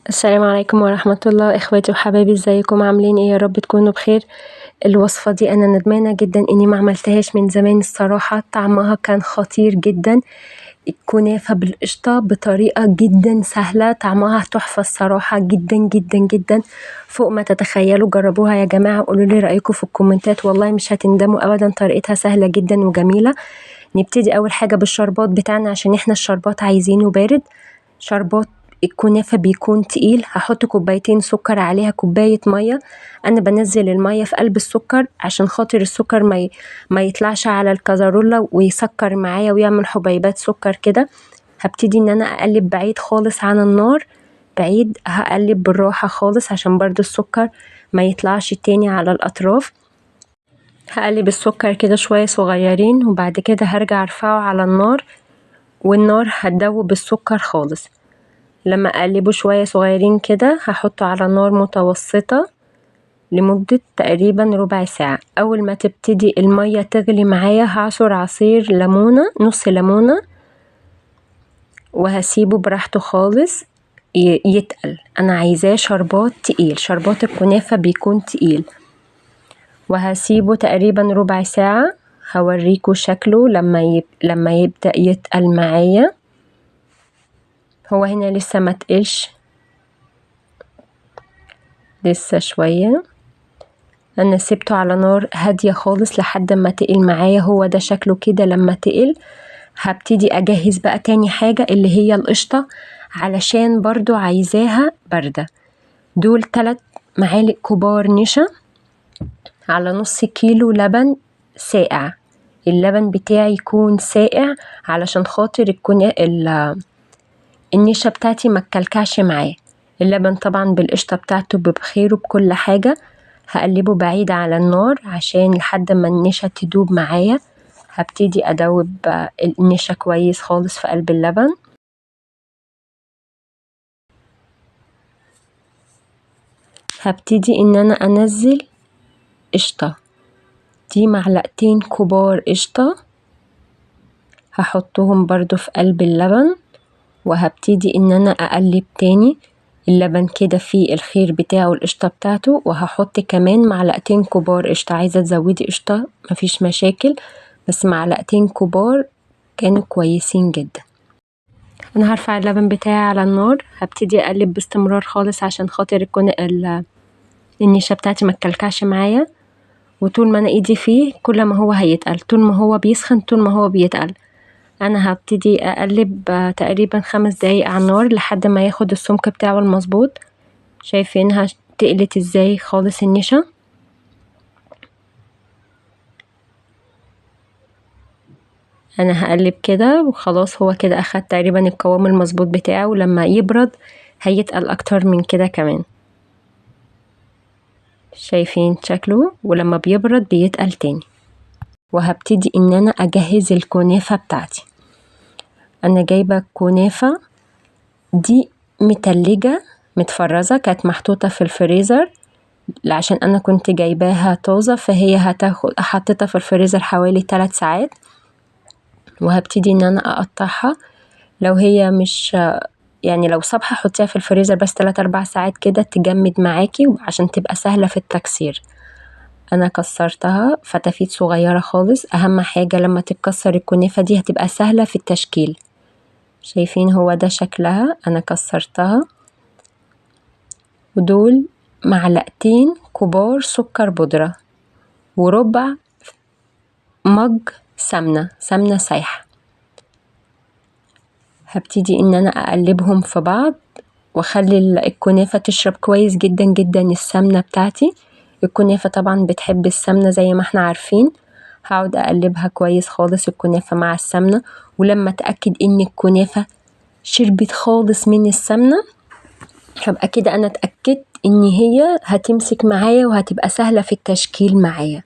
السلام عليكم ورحمة الله. اخواتي وحبايبي، ازيكم؟ عاملين ايه؟ يا رب تكونوا بخير. الوصفة دي انا ندمانة جدا اني ما عملتهاش من زمان، الصراحة طعمها كان خطير جدا. الكنافة بالقشطة بطريقة جدا سهلة، طعمها تحفة الصراحة، جدا جدا جدا فوق ما تتخيلوا. جربوها يا جماعة وقولوا لي رأيكم في الكومنتات، والله مش هتندموا ابدا، طريقتها سهلة جدا وجميلة. نبتدي اول حاجة بالشربات بتاعنا، عشان احنا الشربات عايزينه بارد. شربات الكنافة بيكون تقيل. هحط كوبايتين سكر عليها كوباية مية. أنا بنزل المية في قلب السكر عشان خاطر السكر ما يطلعش على الكازارولا ويسكر معايا ويعمل حبيبات سكر كده. هبتدي إن أنا أقلب بعيد خالص عن النار، بعيد، هقلب بالراحة خالص عشان برضو السكر ما يطلعش تاني على الأطراف. هقلب السكر كده شوية صغيرين، وبعد كده هرجع أرفعه على النار، والنار هتدوب السكر خالص. لما أقلبه شوية صغيرين كده هحطه على نار متوسطة لمدة تقريبا ربع ساعة. أول ما تبتدي المية تغلي معايا هعصر عصير ليمونة، نص ليمونة، وهسيبه براحته خالص يتقل. أنا عايزاه شربات تقيل، شربات الكنافة بيكون تقيل. وهسيبه تقريبا ربع ساعة، هوريكوا شكله لما يبدأ يتقل معايا. هو هنا لسه ما تقلش، لسه شوية. أنا سبته على نار هادية خالص لحد ما تقل معايا. هو ده شكله كده لما تقل. هبتدي أجهز بقى تاني حاجة اللي هي القشطة، علشان برضو عايزاها باردة. دول 3 معالق كبار نشا على نص كيلو لبن ساقع. اللبن بتاعي يكون ساقع علشان خاطر النشا بتاعتي ما تكلكعش معاه. اللبن طبعا بالقشطة بتاعته ببخيره بكل حاجة. هقلبه بعيد على النار عشان لحد ما النشا تدوب معايا. هبتدي أدوب النشا كويس خالص في قلب اللبن. هبتدي إن أنا أنزل قشطة، دي معلقتين كبار قشطة هحطهم برضو في قلب اللبن. وهبتدي إن أنا أقلب تاني اللبن كده فيه الخير بتاعه القشطة بتاعته. وهحط كمان معلقتين كبار قشطة. عايزة تزودي قشطة مفيش مشاكل، بس معلقتين كبار كانوا كويسين جدا. أنا هرفع اللبن بتاعي على النار، هبتدي أقلب باستمرار خالص عشان خاطر النشا بتاعتي ما تكلكعش معايا. وطول ما أنا إيدي فيه كل ما هو هيتقل، طول ما هو بيسخن طول ما هو بيتقل. أنا هبتدي أقلب تقريبا 5 دقايق على النار لحد ما ياخد السمك بتاعه المظبوط. شايفينها تقلت ازاي خالص النشا. أنا هقلب كده وخلاص، هو كده أخد تقريبا القوام المظبوط بتاعه. لما يبرد هيتقل أكتر من كده كمان. شايفين شكله؟ ولما بيبرد بيتقل تاني. وهبتدي إن أنا أجهز الكنافة بتاعتي. أنا جايبة كنافة دي متلجة متفرزة، كانت محطوطة في الفريزر عشان أنا كنت جايباها طازة، فهي حطيتها في الفريزر حوالي 3 ساعات. وهبتدي إن أنا أقطعها. لو هي مش يعني لو صبحة حطيها في الفريزر بس 3-4 ساعات كده تجمد معاكي عشان تبقى سهلة في التكسير. أنا كسرتها فتافيت صغيرة خالص. أهم حاجة لما تتكسر الكنافة دي هتبقى سهلة في التشكيل. شايفين هو ده شكلها، أنا كسرتها. ودول معلقتين كبار سكر بودرة وربع مج سمنة، سمنة سايحة. هبتدي إن أنا أقلبهم في بعض وأخلي الكنافة تشرب كويس جدا جدا السمنة بتاعتي. الكنافة طبعا بتحب السمنة زي ما احنا عارفين. هقعد أقلبها كويس خالص الكنافة مع السمنة. ولما أتأكد إن الكنافة شربت خالص من السمنة هبقى كده أنا اتأكدت إن هي هتمسك معايا وهتبقى سهلة في التشكيل معايا.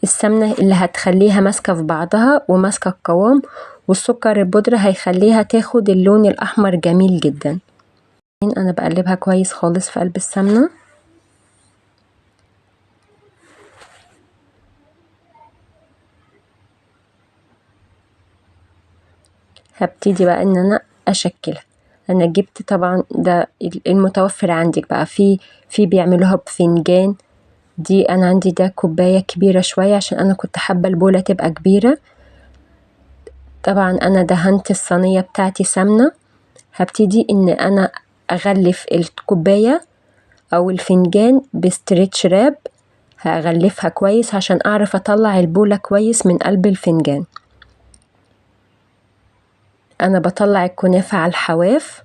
السمنة اللي هتخليها ماسكة في بعضها وماسكة القوام، والسكر البودرة هيخليها تاخد اللون الأحمر جميل جدا. أنا بقلبها كويس خالص في قلب السمنة. هبتدي بقى إن أنا أشكلها. انا جبت طبعا ده المتوفر عندك بقى، في بيعملوها بفنجان، دي انا عندي ده كوباية كبيرة شوية عشان انا كنت حابة البولة تبقى كبيرة. طبعا انا دهنت الصينية بتاعتي سمنة. هبتدي ان انا اغلف الكوباية او الفنجان ب stretch wrap، هغلفها كويس عشان اعرف اطلع البولة كويس من قلب الفنجان. انا بطلع الكنافة على الحواف،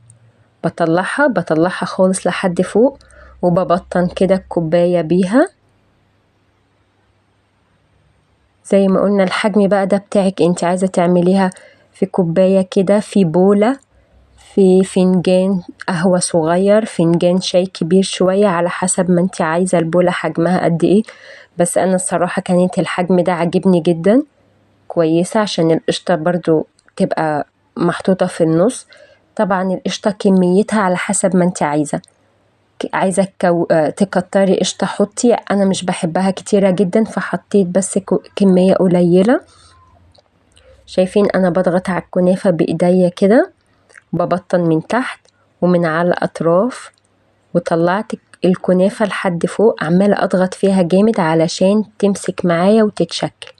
بطلعها خالص لحد فوق، وببطن كده الكوباية بيها. زي ما قلنا الحجم بقى ده بتاعك انت، عايزة تعمليها في كوباية كده، في بولة، في فنجان قهوة صغير، فنجان شاي كبير شوية، على حسب ما انت عايزة البولة حجمها قد ايه. بس انا الصراحة كانت الحجم ده عاجبني جدا، كويسة عشان القشطة برضو تبقى محطوطة في النص. طبعا القشطة كميتها على حسب ما انت عايزة، عايزة تكتري قشطة حطي، انا مش بحبها كتيرة جدا فحطيت بس كمية قليلة. شايفين انا بضغط على الكنافة بايديا كده، ببطن من تحت ومن على الاطراف، وطلعت الكنافة لحد فوق، عمالة اضغط فيها جامد علشان تمسك معايا وتتشكل.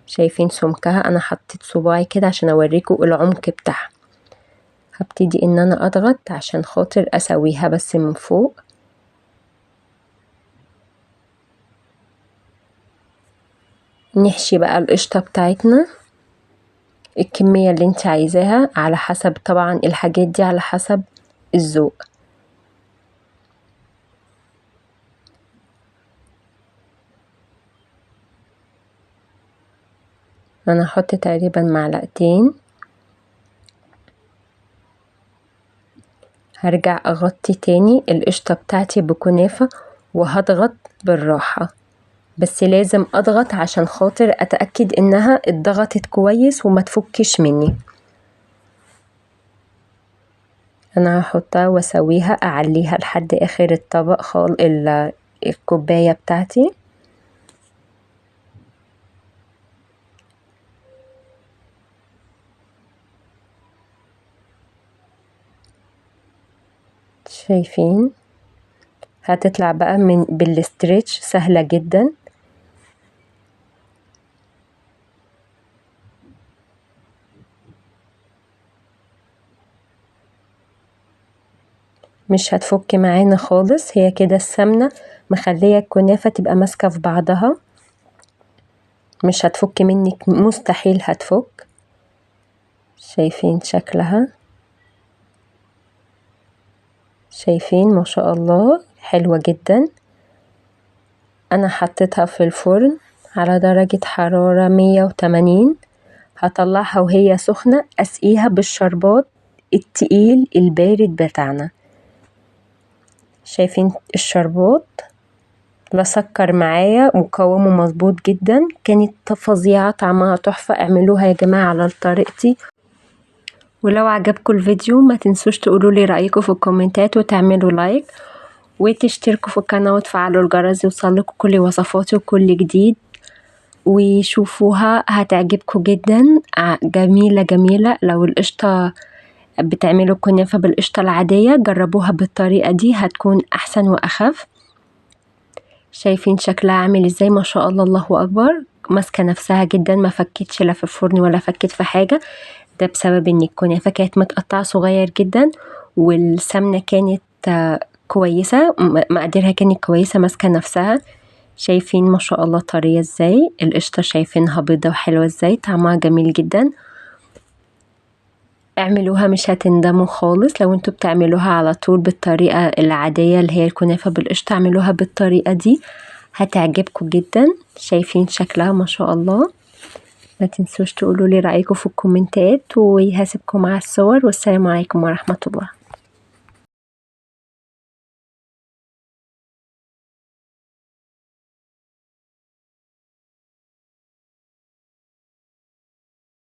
شايفين سمكها؟ انا حطيت صباعي كده عشان اوريكم العمق بتاعها. هبتدي ان انا اضغط عشان خاطر اسويها بس من فوق. نحشي بقى القشطة بتاعتنا الكمية اللي انت عايزاها، على حسب طبعا الحاجات دي على حسب الذوق. انا هحط تقريبا معلقتين. هرجع اغطي تاني القشطة بتاعتي بكنافة وهضغط بالراحة، بس لازم اضغط عشان خاطر اتأكد انها اتضغطت كويس وما تفكش مني. انا هحطها واسويها، اعليها لحد اخر الطبق خالص الكوباية بتاعتي. شايفين هتطلع بقى من بالاسترتش، سهلة جدا. مش هتفك معانا خالص، هي كده السمنة مخلية الكنافة تبقى ماسكة في بعضها، مش هتفك منك، مستحيل هتفك. شايفين شكلها؟ شايفين ما شاء الله حلوة جدا. انا حطيتها في الفرن على درجة حرارة 180. هطلعها وهي سخنة، اسقيها بالشربات التقيل البارد بتاعنا. شايفين الشربات لا سكر معايا وقوامه مظبوط جدا، كانت فظيعة، طعمها تحفة. اعملوها يا جماعة على طريقتي. ولو عجبكم الفيديو ما تنسوش تقولوا لي رأيكم في الكومنتات، وتعملوا like، وتشتركوا في القناة، وتفعلوا الجرس يوصلكم كل وصفاتي وكل جديد. وشوفوها هتعجبكم جدا، جميلة جميلة. لو القشطة بتعملوا الكنافة بالقشطة العادية جربوها بالطريقة دي، هتكون أحسن وأخف. شايفين شكلها عامل ازاي؟ ما شاء الله، الله أكبر، ماسكة نفسها جدا، ما فكتش لا في الفرن ولا فكت في حاجة. ده بسبب ان الكنافة كانت متقطعة صغير جدا، والسمنة كانت كويسة، مقاديرها كانت كويسة، ماسكة نفسها. شايفين ما شاء الله طرية ازاي القشطة، شايفينها بيضة وحلوة ازاي، طعمها جميل جدا. اعملوها مش هتندموا خالص. لو انتوا بتعملوها على طول بالطريقة العادية اللي هي الكنافة بالقشطة، اعملوها بالطريقة دي هتعجبكم جدا. شايفين شكلها ما شاء الله. ما تنسوش تقولوا لي رأيكم في الكومنتات، وهسيبكم مع الصور. والسلام عليكم ورحمة الله.